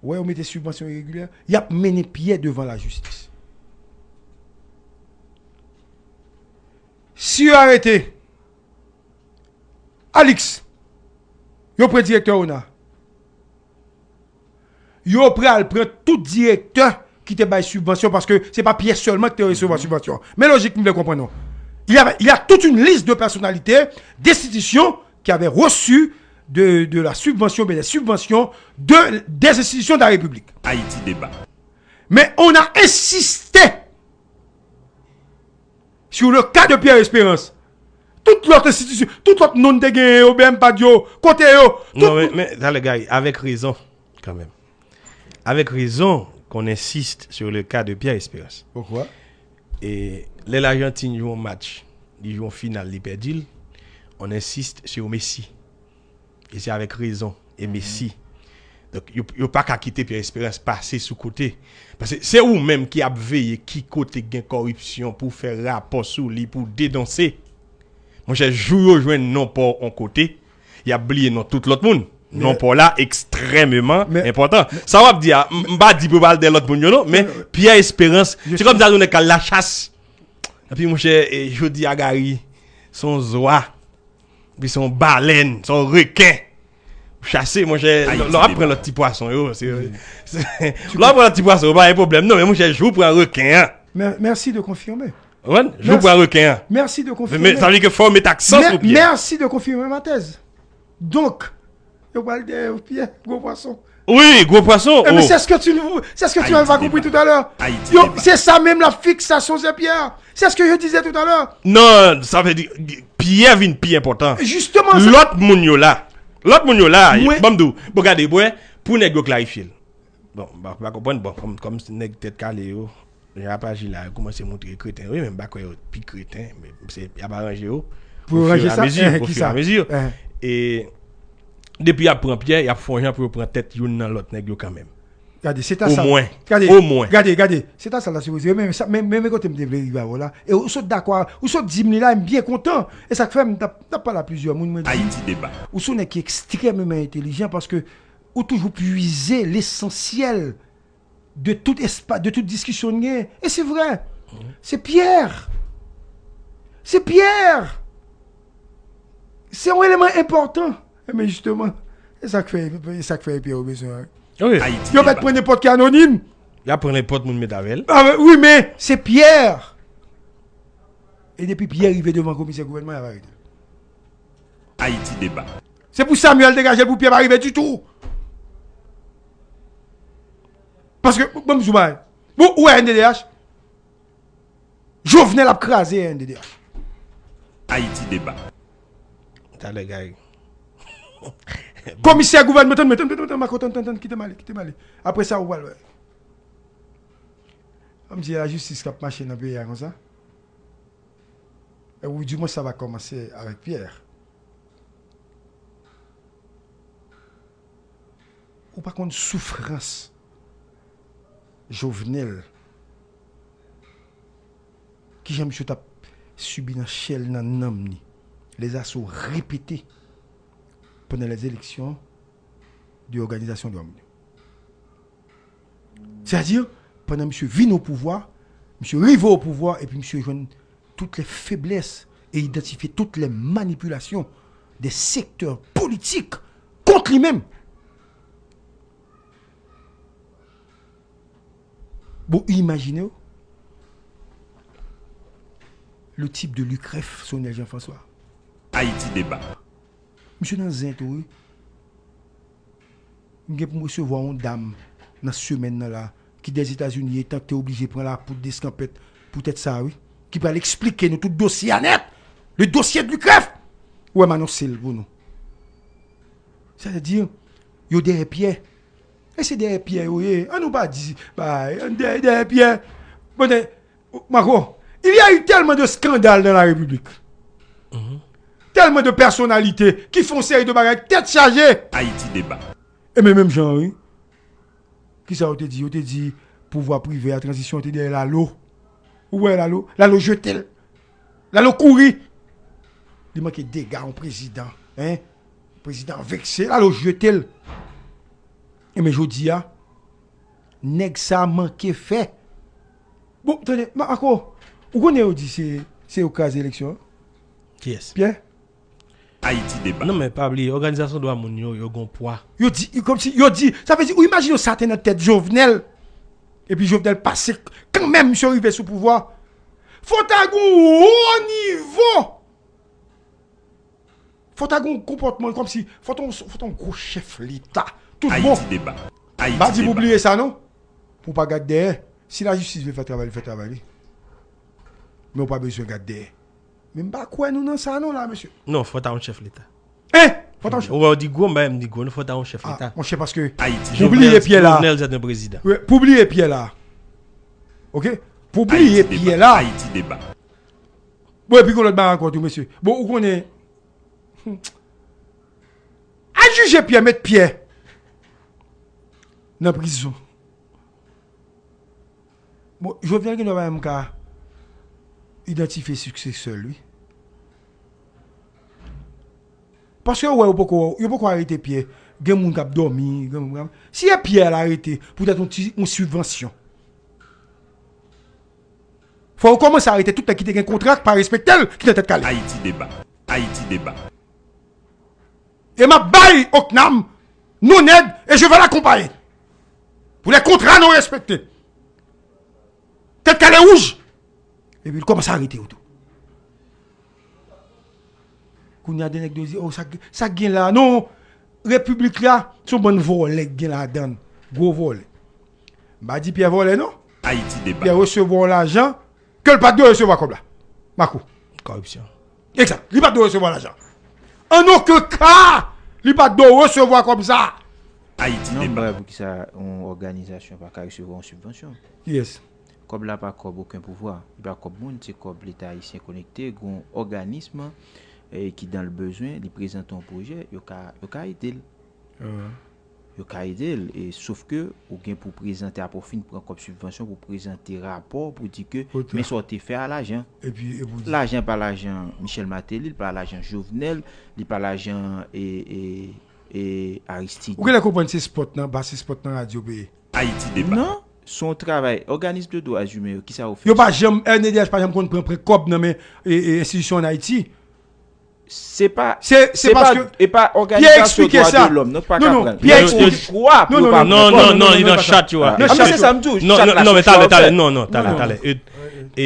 Ou wè yo mete sibvansyon iregilyè, y ap mennen Pierre devan lajistis. Si yo arete Alix, yo pran direktè Ona. Yo pral pran tout direktè ki te bay sibvansyon, paske se pa Pierre sèlman ki te resevwa sibvansyon. Men lojik m vle konprann nou. Il y a, il y a toute une liste de personnalités, d'institutions qui avaient reçu de, de la subvention, oubyen des subventions de, des institutions de la République. Haïti Débat. Men on a insisté sur le cas de Pierre Espérance. Tout lòt enstitisyon, tout lòt non te genyen yo, B M Pad yo, kote yo? Non, men, men, talè, Gary, avec raison, quand même. Avec raison qu'on insiste sur le cas de Pierre Espérance. Pourquoi? E lè Lajantin jwe yon match, li jwe yon final, li pèdi l, on insiste sur Messi. E se avèk rezon e Messi. Donk, yo, yo pa ka kite Pierre Espérance pase sou kote. Paske se ou menm ki ap veye ki kote gen kòripsyon pou fè rapò sou li, pou denonse. Monchè, jou yo jwenn non pa w on kote, y ap bliye non tout lòt moun. Non pa w la ekstrèmeman enpòtan. Sa w ap di a, m, m pa di pou yo pa al dèyè lòt moun yo non, men Pierre Espérance, se kòmsi se yon nèg k al lachas. Epi monchè, e, jodi a Gary, se yon zwa. Epi se yon balèn, se yon reken. Ou chase, monchè, lè w ap pran lòt ti pwason yo, se, se, lè w ap pran lòt ti pwason yo, pa gen pwoblèm non, men monchè, jou w pran reken an. Merci de confirmer. Ou konprann? Jou w pran reken an. Merci de confirmer. Men, men, sa vle di ke fò w met aksan sou Pierre. Merci de confirmer ma thèse. Donk, yo pral dèyè Pierre, gwo pwason. Wi, gwo pwason. Eh, mais c'est ce que tu nous, c'est ce que tu m'avais pas compris tout à l'heure. Yo, c'est ça même la fixation, c'est Pierre. C'est ce que je disais tout à l'heure. Non, sa vle di, Pierre vin pi enpòtan. Justement, lòt moun yo la. Lòt moun yo la, ban m di w. Bon, gade, bon, pou nèg yo klarifye l. Bon, m pa, m pa konprann, bon, kòm, kòm nèg tèt kale yo, jan y ap aji la, yo kòmanse montre yo kreten. Wi, men m pa kwè yo pi kreten, men se, y ap aranje yo. Pou yo ranje sa, ofiramezu, eh, kisa? Ofiramezu. Eh. E depi y ap pran Pierre, y ap fè yon jan pou yo pran tèt youn nan lòt nèg yo kanmenm. Gade, se ta sa. Omwen. Gade, omwen. Gade, gade. Se ta sa la sipoze. Men, men, men, men kote m te vle rive avè w la. E ou sot dakò, ou sot di m li la, m byen kontan. E sa k fè m t ap, t ap pale a plizyè moun, mwen di, Haïti Débat. Ou se yon nèg ki ekstrèmeman entelijan paske ou toujou pwize lesansyèl de tout espa, de tout diskisyon n gen. E se vrè. Se Pierre. Se Pierre. Se yon eleman enpòtan. Ebyen, jisteman, e sa k fè, e sa k fè Pierre yo bezwen. Wi. Yo mèt pran nenpòt ki anonim. Y ap pran nenpòt moun met avè l. Ah, wi, men se Pierre. E depi Pierre rive devan komisè gouvènman, y ap arete l. Haïti Débat. Se pou Samuel degaje l, pou Pierre pa rive ditou. Paske, ban m di w bagay. Bon, ou wè R N D D H? Jovenel ap kraze R N D D H. Haïti Débat. Talè, Gary. Komisè gouvènman, tann mwen, tann, tann, tann, Marco, tann, tann, tann, kite m ale, kite m ale. Apre sa, ou pral wè. An m di lajistis k ap mache nan peyi a konsa. E ou di mwen sa va kòmanse avèk Pierre. Ou pa konn soufrans Jovenel, kijan misye t ap sibi nan chè l, nan nanm li, les assauts répétés pendant les élections de òganizasyon dwa moun yo. Sètadi, pandan misye vin o pouvwa, misye rive o pouvwa, epi misye jwenn tout lè feblès e idantifye tout lè manipilasyon de sektè politik kont li menm. Bon, imajine w, le type de Lucref, Sonel Jean-François. Ayiti Deba. Misye nan zen tou, wi. M gen pou m resevwa yon dam nan semèn nan la, ki Dèzetazini, etan k te oblije pran lapoud deskanpèt poutèt sa, wi. Ki pral eksplike nou tout dosye a nèt. Le dossier de Lucref. Ou wè, m anonse l pou nou. Sètadi, yo dèyè Pyè. E se dèyè Pyè yo ye. An nou pa di, bay, dèyè, dèyè Pyè. Bon, Marco, il y a eu tellement de scandales dans la République. Tellement de personnalités qui font série de bagages tête chargée. Ayiti Deba. E men menm jan, wi. Kisa yo te di? Yo te di pouvwa prive a, tranzisyon te dèyè Lalo. Ou wè Lalo? Lalo jete l. Lalo kouri. Li manke dega yon prezidan, hein? Prezidan vekse, Lalo jete l. E men jodi a, nèg sa manke fè. Bon, tande, Marco, ou konnen yo di se, se yo kraze eleksyon an? Kiyès? Pyè? Ayiti Deba. Non, men pa bliye, òganizasyon dwa moun yo, yo gon pwa. Yo di, kòmsi, yo di, sa vle di, ou imajine sa te nan tèt Jovenel. Epi Jovenel pase, kanmenm, misye rive sou pouvwa. Fò ta gon wo nivo. Fò ta gon konpòtman, kòmsi, fò ta, fò ta yon gwo chèf leta. Tout bon. Ayiti Deba. M pa di pou bliye sa, non. Pou pa gad dèyè. Si lajistis vle fè travay li, fè travay li. Men ou pa bezwen gad dèyè. Men m pa kwè nou nan sa non la, mesye. Non, fò ta yon chèf leta. Hein? Fò ta yon chèf. Ou wè, ou di gwo, m pa menm di gwo, non, fò ta yon chèf leta. Ah, monchè, paske pou bliye Pyè la. Jovenel, Jovenel, se te prezidan. Wi, pou bliye Pyè la. Ok? Pou bliye Pyè la. Ayiti Deba. Bon, epi gon lòt bagay ankò tou, mesye. Bon, ou konnen. Hmm. Al jije Pyè, met Pyè nan prizon. Bon, Jovenel gen dwa pa menm ka idantifye siksesè l, wi. Paske yo wè yo poko, yo poko arete Pyè. Gen moun k ap dòmi, gen moun k ap, si e Pyè al arete poutèt yon ti, yon sibvansyon, fò yo kòmanse arete tout nèg ki te gen kontra k pa respekte l, ki nan Tèt Kale. Ayiti Deba. Ayiti Deba. E m ap bay Ocnam non nèg e je vais l'accompagner. Pou lè kontra non respekte. Tèt Kale wouj. Epi l kòmanse arete yo tou. Kounye a de nèg yo di, oh, sa, sa gen la. Non, repiblik la, se yon bann vòlè k gen ladan l. Gwo vòlè. M pa di Pyè vòlè, non. Ayiti Deba. Pyè resevwa yon lajan ke l pa t dwe resevwa kòb la. Marco. Kòripsyon. Egzak. Li pa t dwe resevwa lajan. An okenn ka, li pa t dwe resevwa kòb sa. Ayiti Deba. Non, m pa wè poukisa yon òganizasyon pa ka resevwa yon sibvansyon. Yes. Kòb la pa kòb okenn pouvwa, li pa kòb moun, se kòb Leta ayisyen konekte, gon òganism, eh, ki dan le bezwen, li prezante yon pwojè, yo ka, yo ka ede l. Yo ka ede l, e, sof ke ou gen pou prezante, apre w fin pran kòb sibvansyon, pou prezante rapò, pou di ke men sa w te fè a lajan. Epi, epi w di lajan pa lajan Michel Martelly, li pa lajan Jovenel, li pa lajan, e, e, e, Aristide. Ou genlè konprann se spòt nan, ba se spòt nan radyo peye. Ayiti Deba. Non, se yon travay. Òganism de dwa imen yo, kisa yo fè? Yo pa janm, R N D D H pa janm konn pran, pran kòb nan men, e, e, enstitisyon ann Ayiti. Se pa, se, se pa, e pa òganizasyon dwa de lòm, non, ki pa ka pran l. Yo gen dwa pou yo pa pran kòb. Non, non, non, li nan chat yo a. Ah, men se sa m di w, chat la se chwa yo fè. Non, non, men talè, talè, non, non, talè, talè. E, e,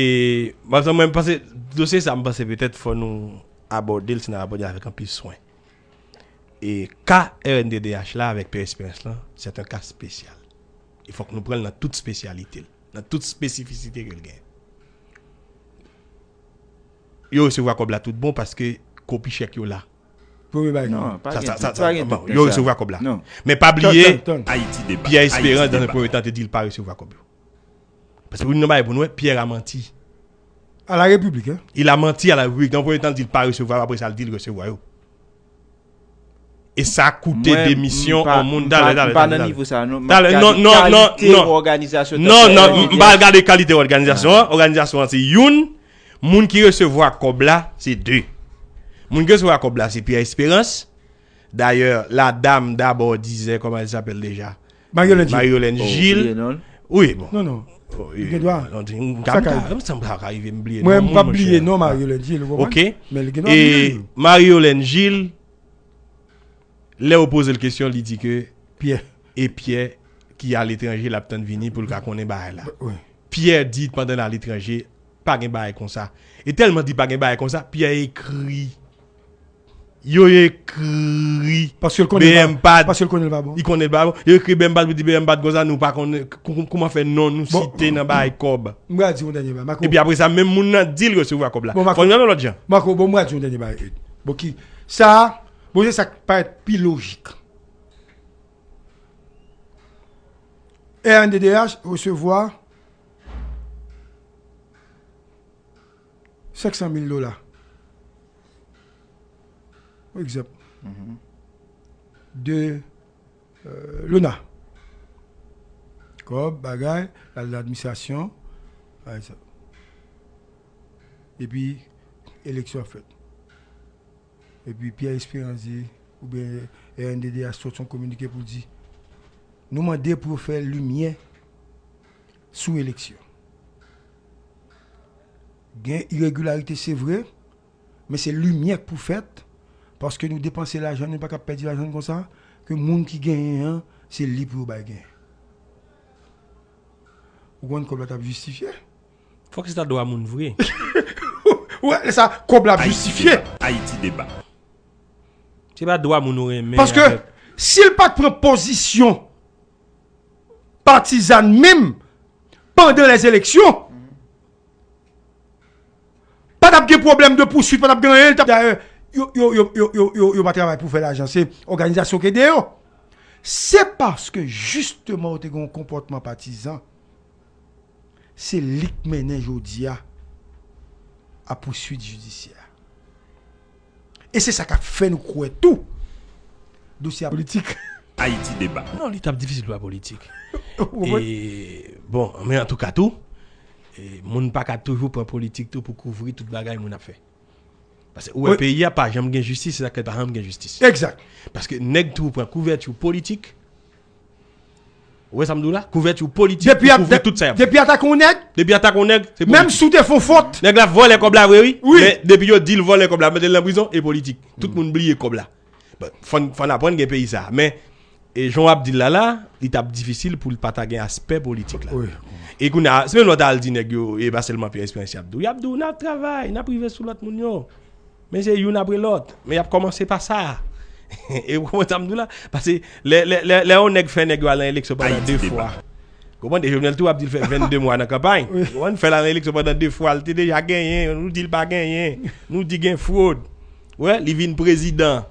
mwen, mwen panse, dosye sa, m panse petèt fò nou abòde l, si n ap abòde l avèk anpil swen. E ka R N D D H la avèk Pierre Espérance lan, se yon ka espesyal. E fòk nou pran l nan tout espesyalite l, nan tout espesifisite ke l gen. Yo resevwa kòb la tout bon paske kopi chèk yo la. Premye bagay. Non, pa Sa, gen sa, dout, sa, pa sa, gen bon, dout nan yo sa. Resevwa kòb la. Non. Men pa bliye, Tann, tann. Ayiti deba. Pierre Ayiti Espérance, dans un deba. premier temps, te di l pa resevwa kòb yo. Paske pou nou bay pou nou, Pierre a manti. A la Repiblik, hein? Il a menti à la République. Dans un premier temps, il dit pas recevoir, après ça, il dit recevoir. Yo. E sa koute Mwen, demisyon m pa- an moun. m Talè, pa- talè, m pa talè, nan talè. Nivo sa non. M ap Talè, non, gade non, non, kalite non. òganizasyon Non, tankou non, R N D D H. m pa al gade kalite òganizasyon an. Òganizasyon an se youn. Moun ki resevwa kòb la, se de. Moun ki resevwa kòb la, se Pierre Espérance. D'ailleurs, la dame d'abord disait, comment elle s'appelle déjà? Mariolène Gilles. Mariolène Oh, Gilles. Oubliye non. Oui, bon. Non, non. Oh, oui. Gen dwa. Non, m Sa ka- ka m rive. ka- m ka rive m bliye Mwen, non m moun, pa mon bliye chè. Non Mariolène Gilles, ou konprann? Ok. Men li gen dwa E bliye. Mariolène Gilles, lè yo poze l kesyon, li di ke Pierre. E Pierre ki aletranje, l ap tann vini pou l ka konnen bagay la. Wi. Pierre di pandan l aletranje, pa gen bagay konsa. E tèlman di pa gen bagay konsa, Pierre ekri. Yo ekri. Paske l konnen l pa- B M Pad. Paske l konnen l pa bon. Li konnen l pa bon. Yo ekri B M Pad pou di B M Pad konsa, nou pa konnen kou- kouman fè non nou Bon. Site nan bagay kòb. M pral di yon dènye bagay. Mako, Epi apre sa, menm moun nan di l resevwa kòb la. Bon, Mako- Fò n al yon lòt jan. Mako, bon, m pral di yon dènye bagay. Bon, ki sa, bon, se sa k parèt pi lojik. R N D D H resevwa senk san mil dola. Egzanp. De euh, Lona. Kòb, bagay, l al nan administrasyon, pa egzanp. Epi, eleksyon ap fèt. Epi Pierre Espérance di, oubyen R N D D H sot yon kominike pou l di, nou mande pou yo fè limyè sou eleksyon. Gen iregilarite, se vre, men se limyè k pou fèt, paske nou depanse lajan, nou pa ka pèdi lajan konsa, ke moun ki genyen an, se li pou yo bay genyen. Ou konn kòb la t ap jistifye? Fòk se ta dwa moun vre. Ou wè, sa, kòb la ap Ayiti jistifye. deba. Ayiti deba. Se pa dwa moun ou renmen. Paske avèk- si l pa t pran pozisyon patizàn menm pandan lèzeleksyon, pa t ap gen pwoblèm de pouswit, pa t ap gen anyen, l t ap dayè, yo, yo, yo, yo, yo, yo, yo pa travay pou fè lajan, se òganizasyon ki ede yo. Se paske jisteman yo te gen yon konpòtman patizan, se li k mennen jodi a a pouswit jidisyè. E se sa k ap fè nou kwè tou dosye a politik. Ayiti deba. Non, li t ap difisil pou politik. Ou konprann? E, bon, men antouka tou, e, moun pa ka toujou pran politik tou pou kouvri tout bagay moun ap fè. Paske ou wè Wi. Peyi a pa janm gen jistis, se sa k fè pa janm gen jistis. Egzak. Paske nèg toujou pran kouvèti politik. Ou wè sa m di w la? Kouvèti politik Depi pou ap- kouvri tout sa y ap Depi atake yon nèg, Depi atake yon nèg, se menm politik. si w te fè yon fòt. Nèg la vòlè kòb la vre, wi. Wi. Men depi yo di l vòlè kòb la, mete l nan prizon, e politik. Tout moun bliye kòb la. Bon, fò n, fò n aprann gen peyi sa. Men, e jan w ap di l la, la, li t ap difisil pou l pa ta gen aspè politik la. Wi. E kounye a, se menm lè w ta al di nèg yo, e pa sèlman Pierre Espérance y ap di w. Y ap di w, n ap travay, n ap rive sou lòt moun yo. Men se youn apre lòt. Men y ap kòmanse pa sa. E w konprann sa m di w la? Paske lè, lè, lè, lè yon nèg fè nèg yo al nan eleksyon pandan Ayiti de deba. fwa. Konprann? E Jovenel tou ap di l fè venn de mwa nan kanpay. Konprann? Fè l al nan eleksyon pandan de fwa, l te deja genyen, nou di l pa genyen, nou di gen fwod. Wè, li vin prezidan.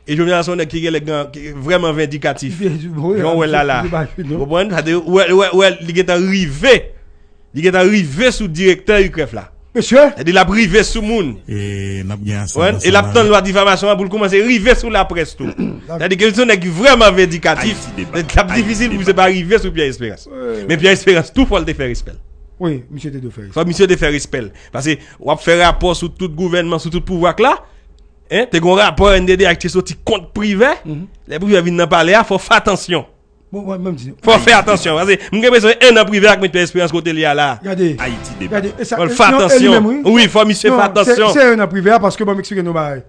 E Jovenel se yon nèg ki gen lè gen, ki vrèman vendikatif. Jan w wè l la la. Konprann? Sa te, wè, wè, wè, li gentan rive. Li gentan rive sou direktè UCREF la. Mesye, Sa di l ap rive sou moun. E n ap gen Wè, e l ap tann lwa difamasyon an pou l kòmanse rive sou laprès tou. Sa di ke se yon nèg ki vrèman vendikatif. Ayiti deba. L ap difisil pou se pa rive sou Pierre Espérance. Men Pierre Espérance tou fò l te fè respè l. wi, misye te dwe fè. Fò misye te fè respè l. Paske w ap fè rapò sou tout gouvènman, sou tout pouvwa k la. Hein? Te gen yon rapò R N D D H te soti kont Privè. Lè Privè vin nan palè a, fò w fè atansyon. Bon, mwen menm di. Fò w fè atansyon. Paske m gen bezwen en an Privè ak met Pierre Espérance kote li a la. Gade. Ayiti deba. Gade, e sa, Fò l e, fè non, e li atansyon. menm, wi. Wi, fò misye Non, fè se- atansyon. Se en an Privè a, paske ban m eksplike nou bagay.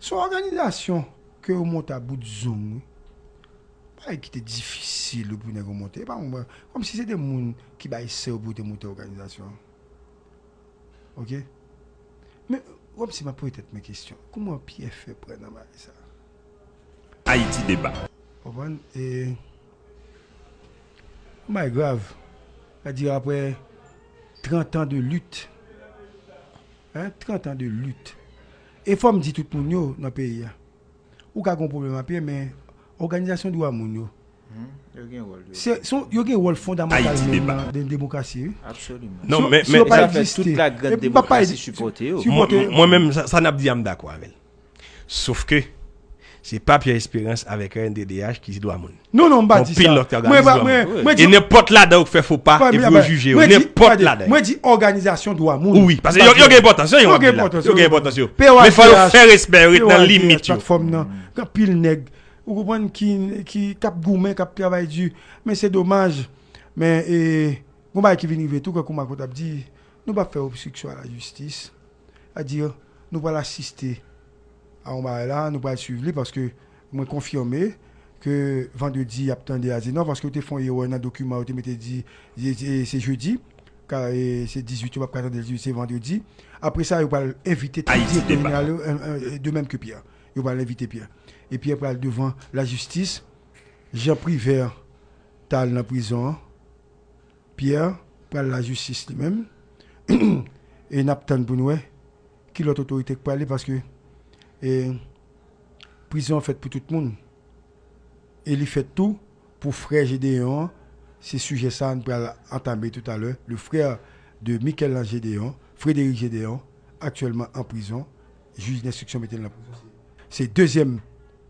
Se yon òganizasyon ke yo monte a bout zong, wi. Bagay ki te difisil pou nèg yo monte. E pa mwen, kòmsi se de moun ki bay sè yo pou yo te monte òganizasyon an. Ok? Men, kòmsi m ap poze tèt mwen kesyon. Kòman Pierre fè pran nan bagay sa? Ayiti deba. Konprann? E. Yon bagay grav. Sa di apre trant an de lit. Hein? Trant an de lit. E fò m di tout moun yo nan peyi a. Ou ka gen yon pwoblèm a Pyè, men òganizasyon dwa moun yo, hmm, yo gen wòl yo. Se, se, yo gen wòl fondamantal menm nan, nan demokrasi, wi. Absoliman. Non, si, men, si men, yo pa egziste, tout la grande démocratie supporte yo. Mwen, mwen menm, sa, sa n ap di a, m dakò avè l. Sof ke, se pa Pierre Espérance avèk R N D D H ki di dwa moun. Non, non, m pa di sa. Anpil lòt òganizasyon. Mwen, mwen, mwen di, e nenpòt ladan yo k fè fo pa, e pou yo jije yo. Nenpòt ladan. Mwen di òganizasyon dwa moun. Wi, paske yo, yo gen enpòtans yo, yo gen enpòtans yo. Men fò yo fè respè yo, ret nan limit yo. Platfòm nan, gen anpil nèg, ou konprann, ki, ki, k ap goumen, k ap travay di. Men se domaj. Men, e, gon bagay ki vin rive tou, kankou Marco t ap di, nou p ap fè obstriksyon a la jistis. Sètadi, nou pral asiste a yon bagay la, nou pral swiv li, paske mwen konfime ke vandredi y ap tande Azenor, paske yo te fè yon erè nan dokiman, yo te mete di, di, di, se jedi, ka, e, se dizuit, yo p ap ka tande l, se vandredi. Apre sa, yo pral envite tout direktè jeneral yo, e, e, de menm ke Pierre. Yo pral envite Pierre. E Pierre pral devan lajistis, Jean Privert t al nan prizon an. Pierre pral lajistis li menm. E n ap tann pou n wè ki lòt otorite k prale, paske, e, prizon an fèt pou tout moun. E li fèt tou pou frè Gédéon an. Se sijè sa a n pral antame toutalè. Le frère de Michel-Ange Gédéon, Frédéric Gédéon, aktyèlman an prizon, jij denstriksyon mete l nan prizon. Se dezyèm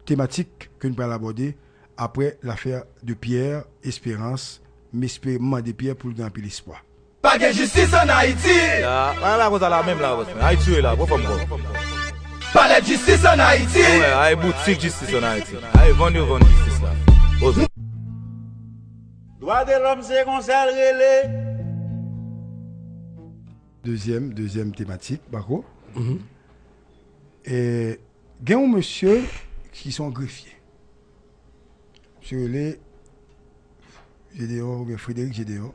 tematik ke n pral abòde. Apre lafè de Pierre Espérance, m espere, m mande Pierre pou l gen anpil espwa. Pa gen jistis ann Ayiti! Ya, bagay la konsa la menm la, bòs mwen. Ayiti ye la, pran fòm kò. Palè jistis ann Ayiti! Wè, ay boutik jistis ann Ayiti. Ay vann yo vann jistis la. Oze. Dwa de lòm se konsa l rele. Dezyèm, dezyèm tematik, Marco. Mhm. E gen yon mesye ki se yon grefye. Misye rele Gédéon oubyen Frédéric Gédéon.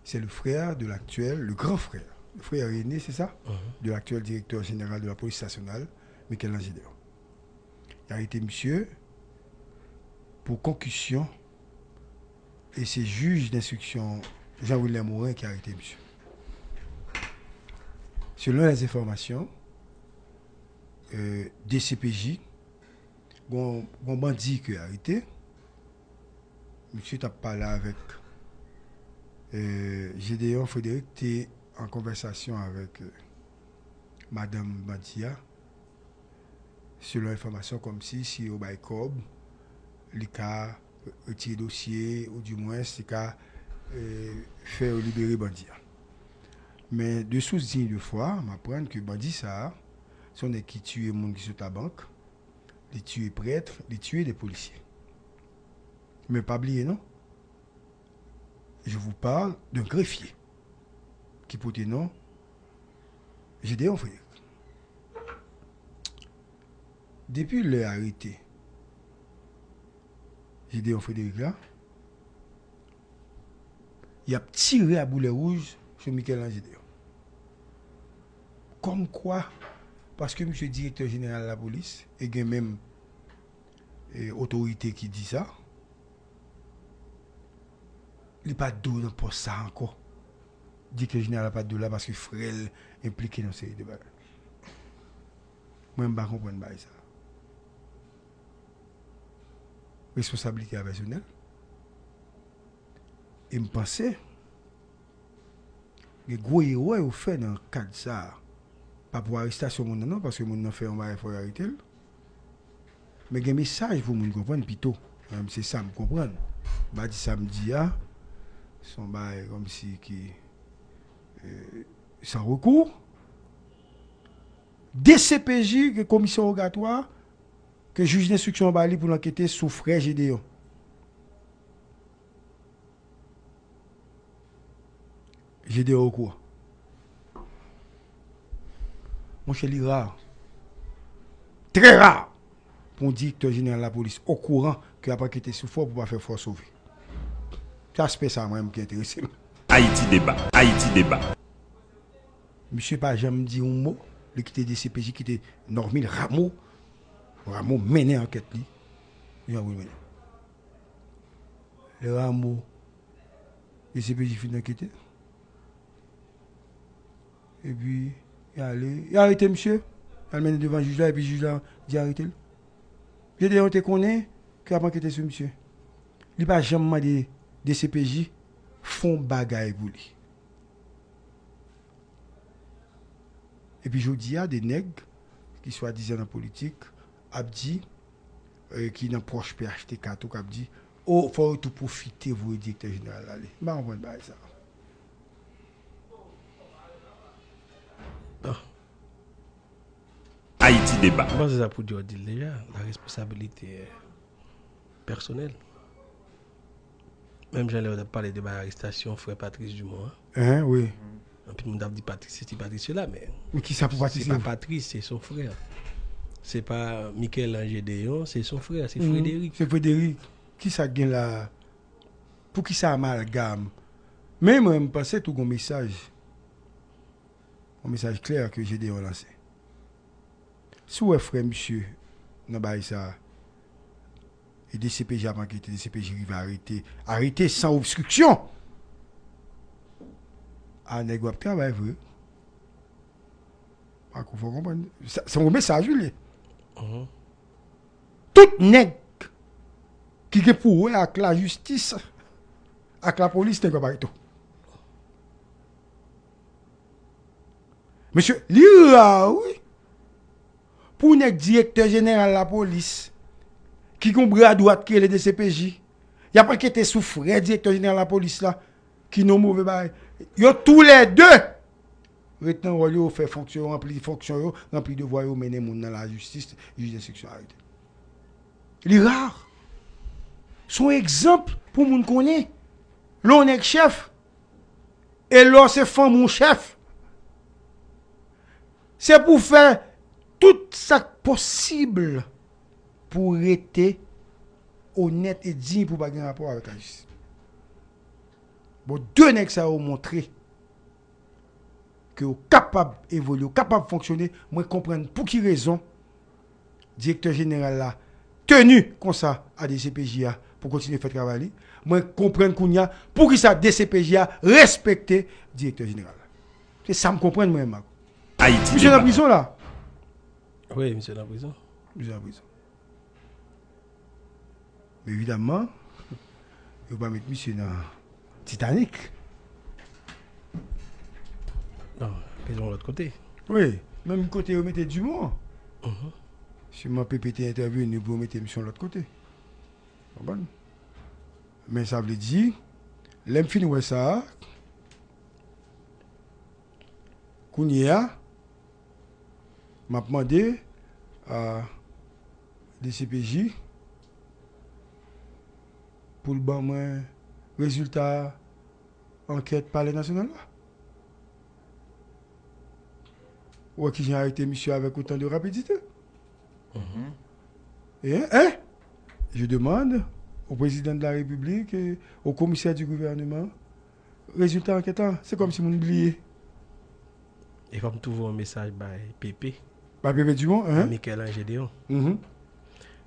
C'est le frère de l'actuel, le grand frère, le frère aîné, c'est ça, mhm, de l'actuel directeur général de la police nationale, Michel-Ange Gédéon. Y arete misye pou konkisyon e se jij denstriksyon Jean Wilner Morin ki arete misye. Selon les informations, euh, D C P J, gon, gon bandi ke arete. Misye t ap pale avèk, euh, Gédéon Frédéric te an konvèsasyon avèk, euh, madanm bandi a. Selon enfòmasyon, kòmsi si yo bay kòb, li ka retire dosye, oudimwens, li ka, eh, fè yo libere bandi a. Men de source digne de foi, m aprann ke bandi sa a, se yon nèg ki tiye moun ki sot labank, li tiye prèt, li tiye de polisye. Men pa bliye non, je vous parle d'un greffier ki pote non Gédéon Frédéric. Depi lè arete Gédéon Frédéric la, y ap tire a boulè wouj sou Michel-Ange Gédéon. Kòmkwa, paske misye direktè jeneral lapolis, e gen menm, e, otorite ki di sa, li pa dwe nan pòs sa ankò. Direktè jeneral la pa dwe la paske frè l enplike nan seri de bagay. Mwen, m pa konprann bagay sa. Responsablite a pèsonèl. E m panse gen gwo erè yo fè nan kad sa a. Pa pou arestasyon moun nan non, paske moun nan fè yon bagay fò yo arete l. Men gen mesaj pou moun konprann pito. Mwen, se sa m konprann. M pa di sa m di a, se yon bagay kòmsi ki, eh, san rekou. D C P J, ke komisyon wogatwa, ke jij denstriksyon an ba li pou l ankete sou frè Gédéon. Gédéon okouran. Monchè, li ra. Trè ra pou yon direktè jeneral lapolis okouran ke y ap ankete sou frè w pou pa fè frè w sove. Se aspè sa a mwen menm ki enterese m. Ayiti Deba, Ayiti Deba. Misye pa janm di yon mo, li kite D C P J, kite Normil Rameau. Rameau mennen ankèt li jan pou l mennen. Lè Rameau, D C P J fin ankete. Epi, y ale, y arete misye. L al mennen devan jij la, epi jij la di arete l. Gedeon te konnen ke y ap ankete sou misye. Li pa janm mande D C P J fè yon bagay pou li. Epi jodi a, de nèg ki swadizan nan politik ap di, eh, ki nan pwòch P H T K tou, k ap di, o, fò yo tou pwofite voye direktè jeneral la ale. M pa konprann bagay sa. Bon. Ayiti Deba. Mwen panse sa pou di w di l deja, la responsabilité pèsonèl. Menm jan lè yo t ap pale de bagay arestasyon frè Patrice Dumont an. Hein, wi. Anpil moun t ap di Patrice sesi, Patrice sela, men. Men kisa pou Patrice? Se pa Patrice, se son frè. Se pa Michel-Ange Deyon, se son frè, se Frédéric. Se Frédéric. Kisa k gen la? Poukisa amalgam? Men mwen, m panse tou gon mesaj. Yon mesaj klè ke Gedeon lanse. Si w wè frè misye nan bagay sa a, e D C P J ap ankete, D C P J rive arete, arete san obstriksyon, a nèg yo ap travay vre. Marco, fò w konprann. Sa, se yon mesaj, wi, li ye. Tout nèg ki gen pou wè ak lajistis, ak lapolis, nèg yo ap arete w. Mesye, li ra, wi, pou nèg direktè jeneral lapolis, ki gen yon bra dwat ki rele D C P J, y ap ankete sou frè direktè jeneral lapolis la, ki nan yon move bagay. Yo toulède ret nan wòl yo, fè fonksyon yo, ranpli fonksyon yo, ranpli devwa yo, mennen moun nan lajistis, jij enstriksyon arete. Li ra. Se yon egzanp pou moun konnen. Lè yon nèg chèf, e lè w se fanmi w chèf, se pou w fè tout sa k posib pou w rete onèt e diy, pou w pa gen rapò avèk lajistis. Bon, de nèg sa yo montre ke yo kapab evolye, yo kapab fonksyone. Mwen konprann pou ki rezon direktè jeneral la teni konsa a D C P J a pou kontinye fè travay li. Mwen konprann kounye a poukisa D C P J a respekte direktè jeneral la. Se sa m konprann mwen, Marco. Ayiti Misye nan prizon la. Wi, misye nan prizon. Misye nan prizon. Men evidamman, yo pa met misye nan Titanic. Non, mete yon lòt kote. Wi, menm kote yo mete Dumont. Siman Pepe te entèveni pou yo mete misye yon lòt kote. Konprann? Men sa vle di, lè m fin wè sa a, kounye a, m ap mande a D C P J pou l ban mwen rezilta ankèt Palè Nasyonal la. Ou wè kijan yo arete misye avèk otan de rapidite. Et, hein, je demande au président de la République et au commissaire du gouvernement, rezilta ankèt la, se kòmsi moun bliye. E fò m tou voye yon mesaj bay Pepe. Bay Pepe Dumont, hein? Michel-Ange Deyon.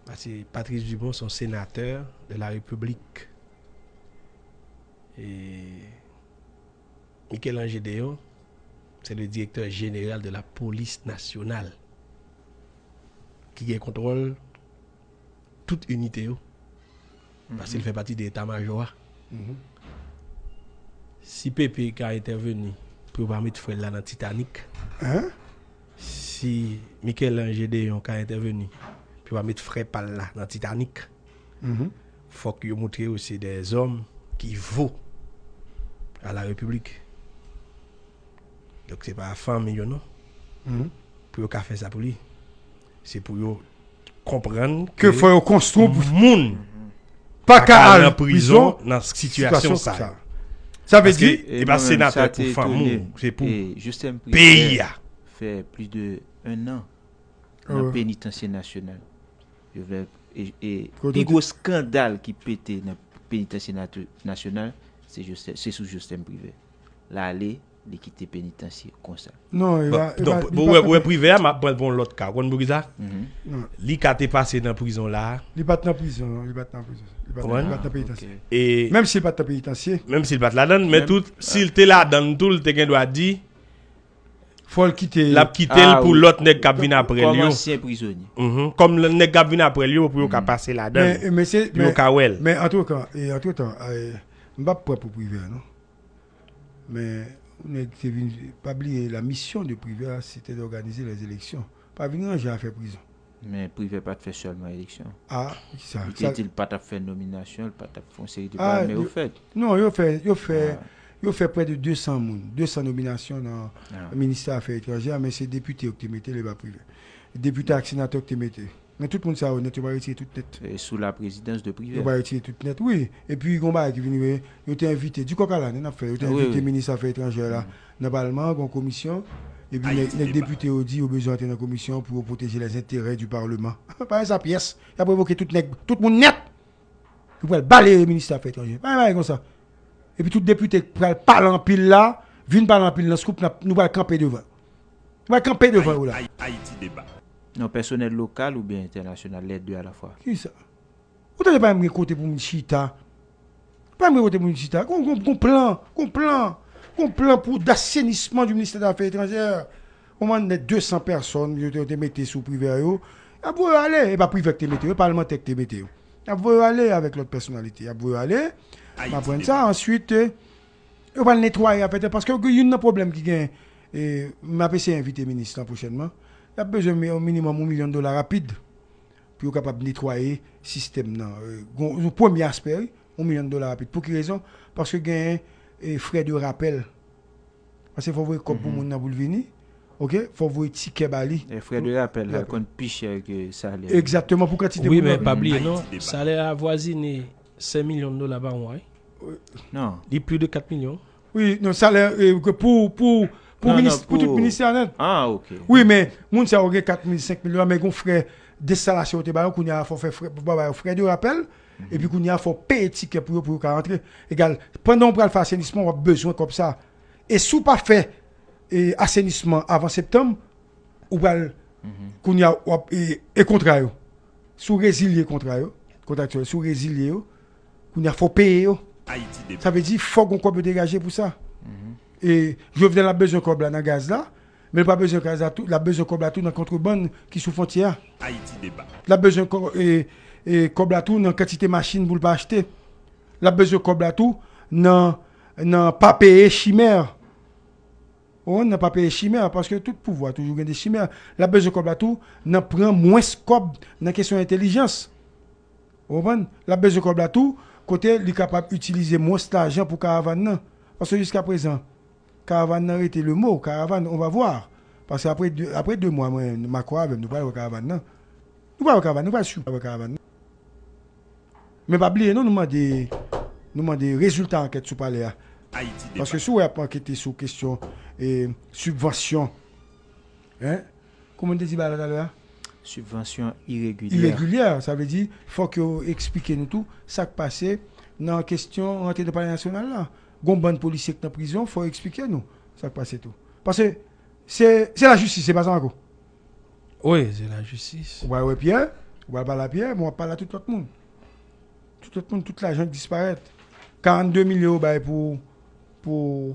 Paske Patrice Dumont se yon senatè de la Repiblik. E Michel-Ange Deyon se le direktè jeneral de la polis nasyonal ki gen kontwòl tout inite yo. Paske l fè pati de eta majò a. Si Pepe ka entèveni pou yo pa met frè l la nan Titanic, si Michel-Ange Deyon ka entèveni pou yo pa met frè pa l la nan Titanic, fòk yo montre yo se de zòm ki vo a la Repiblik. Donk se pa fanmi yo non. Pou yo ka fè sa pou li. Se pou yo konprann ke fò yo konstwi moun pa ka al nan prizon nan sitiyasyon sa yo. Sa vle di, e pa senatè pou fanmi w, se pou peyi a. Fè plis de en an nan penitansye nasyonal. Yo vle e, e pi gwo skandal ki pete nan penitansye nasyonal, se sou Josten Privè. L ale, li kite penitansye konsa. Non, e pa, e pa, li pa, ou wè, ou wè Privè a, m ap pran l pou yon lòt ka. Ou konn poukisa? Li ka te pase nan prizon la. Li pa t nan prizon, non, li pa t nan prizon. Li pa t nan, li pa t nan penitansye. E menm si li pa t nan penitansye. Menm si li pa t ladann, men tou, si l te ladann tou, l te gen dwa di, Fò l kite. L ap kite l pou lòt nèg k ap vin apre l yo. Kòm ansyen prizonye. Mhm. Kòm lè nèg k ap vin apre l yo, pou yo ka pase ladan l. Men, men se, Pou yo ka wè l. Men antretan, e antretan, e, m p ap pran pou Privert non. Men, ou nèg te vin, pa bliye, la mission de Privert, c'était d'organiser les élections. Pa vin ranje afè prizon. Men Privè pa t fè sèlman eleksyon. Ah, kisa? Li te di l pa t ap fè nominasyon, li pa t ap fè yon seri de bagay, men yo fè. Non, yo fè, yo fè, yo fè près de deux cents moun, deux cents nominasyon nan ministè afè etranjè, men se depite yo ki te mete l, e pa Privè. Depite ak senatè yo ki te mete. Men tout moun sa yo nèt, yo pa retire tout nèt. Sou la prezidans de Privè. Yo pa retire tout nèt, wi. Epi, gon bagay ki vini, yo te envite, di kòk a la, n ap fè, yo te envite minis afè etranjè la nan palman, gon komisyon. Epi, nèg depite yo di yo bezwen antre nan komisyon pou yo pwoteje les intérêts du Parlement. Pa sa pyès. Y ap revoke tout nèg, tout moun nèt. Yo pral balaye ministè afè etranjè. Pa yon bagay konsa. Epi tout depite pral pale anpil la, vin pale anpil nan scoop, nou pral kanpe devan. Nou pral kanpe devan yo la. Haïti débat. Non, pèsonèl lokal oubyen entènasyonal, les deux à la fois. Kisa? Ou tande pa menm gen kote pou moun chita. Pa menm gen kote pou moun chita. Gon, gon, gon plan, gon plan, gon plan pou d'asenisman du ministère des Affaires étrangères. Ou konprann, de deux cents pèsòn yo te, yo te mete sou Privè yo. Y ap voye yo ale. E pa Privè ki te mete yo, e palmantè ki te mete yo. Y ap voye yo ale avèk lòt pèsonalite. Y ap voye yo ale. M aprann sa. Answit, eh, yo pral netwaye afè tè. Paske youn nan pwoblèm ki gen, eh, m ap eseye envite minis lan pwochènman. Y ap bezwen yon minimòm yon milyon dola rapid pou yo kapab netwaye sistèm nan. Eh, gon, yon premye aspè, wi, yon milyon dola rapid. Pou ki rezon? Paske gen, eh, frè de rapèl. Paske fò voye kòb pou moun nan pou l vini. Oke? Fò voye tikè ba li. E frè de rapèl la konn pi chè ke salè. Egzakteman, pou kantite Wi, moun men nan. Pa bliye non, salè a vwazine sèk milyon dola pa mwa, wi. Non. Li plis de kat milyon. Wi, non, salè, eh, ke pou, pou, pou, Non, minis, non, pou tout pou- ministè nèt. Ah, ok. Wi, men moun sa yo gen kat mil, senk mil dola, men gon frè de enstalasyon yo te ba yo, kounye a fò fè frè, fò ba yo frè de rapèl, epi kounye a fò peye tikè pou yo, pou yo ka rantre. Egal, pandan w pral fè asenisman, w ap bezwen kòb sa. E si w pa fè, eh, asenisman avan septanm, ou pral, kounye a, w ap, e, e kontra yo. Si w rezilye kontra yo, kontraktyèl, si w rezilye yo, kounye a fò peye yo. Haïti débat. Sa vle di, fòk gon kòb yo degaje pou sa. E Jovenel ap bezwen kòb la nan gaz la, men l pa bezwen gaz la tou, l ap bezwen kòb la tou nan kontrebann ki sou fwontyè a. Haïti débat. L ap bezwen kò-, e, e, kòb la tou nan kantite machin pou l pa achte. L ap bezwen kòb la tou nan, nan pa peye chimè. Ou konprann, nan pa peye chimè, paske tout pouvwa toujou gen de chimè. L ap bezwen kòb la tou nan pran mwens kòb nan kesyon entèlijans. Ou konprann? L ap bezwen kòb la tou, kote li kapab itilize mwens lajan pou karavàn nan. Paske jiskaprezan, karavàn nan rete le mo, karavàn, on va voir. Paske apre de, apre de mwa, mwen, Marco avè m, nou pral wè karavàn nan. Nou pral wè karavàn, nou pral swiv wè karavàn nan. Men pa bliye non, nou mande, nou mande rezilta ankèt sou palè a. Haïti débat. Paske si w wè y ap ankete sou kesyon, eh, sibvansyon, hein? Kòman n te di bagay la talè a? Sibvansyon iregilyè. Iregilyè, sa vle di, fòk yo eksplike nou tou sa k pase nan kesyon rantre nan Palè Nasyonal la. Gon bann polisye k nan prizon, fò yo eksplike nou sa k pase tou. Paske se, se lajistis, se pa sa ankò. Wi, se lajistis. Ou pral wè Pyè, ou pral pale a Pyè, men w ap pale a tout lòt moun. Tout lòt moun, tout lajan k disparèt. Karannde milyon yo bay pou, pou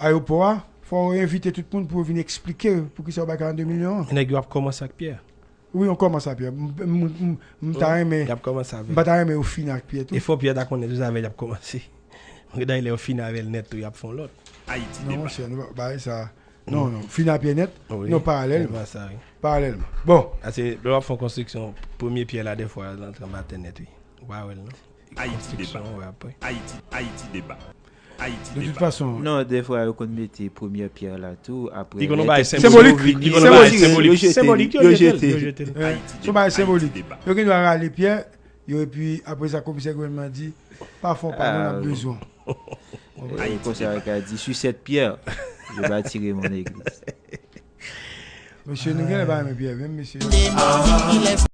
ayewopò a, fò w envite tout moun pou yo vin eksplike poukisa yo bay karannde milyon an. Nèg yo ap kòmanse ak Pyè. Wi, on kòmanse ak Pyè. M, m, m, m ta renmen, Y ap kòmanse m avè pa ta renmen yo fini ak Pyè tou. E fò Pyè ta konnen tou sa avè y ap kòmanse. Dayè lè yo fini avè l nèt tou, y ap fè yon lòt. Haïti Non, débat. Monchè, nou pa bay sa. Non, non. Fini ak Pyè nèt. Wi. Non, paralèlman. Se pa sa, wi. Paralèlman. Bon. Ase lè w ap fè yon konstriksyon, premye pyè la, defwa, l antre anba tè nèt, wi. Ou pa wè l, non? Haïti débat. Konstriksyon, wi, apre. Haïti, Haïti débat. Haïti De toute débat. Façon, Non, defwa, yo konn mete premye pyè la tou, apre. Li konn lè bay te- senbolik. Senbolik. Li konn Senbolik. Bay senbolik. Yo jete Senbolik, li. yo Yo jete l, jete yo l. jete l. Haïti Se bagay débat. senbolik. Haïti débat. Yo gen dwa rale pyè, yo, epi apre sa, komisè gouvènman di, pa fè yon pa, nou n ap Ah, bezwen. Konsa yo ka di, sucette pierre, je bâtirai mon église. Mesye, nou gen lè pa renmen pyè, menm mesye.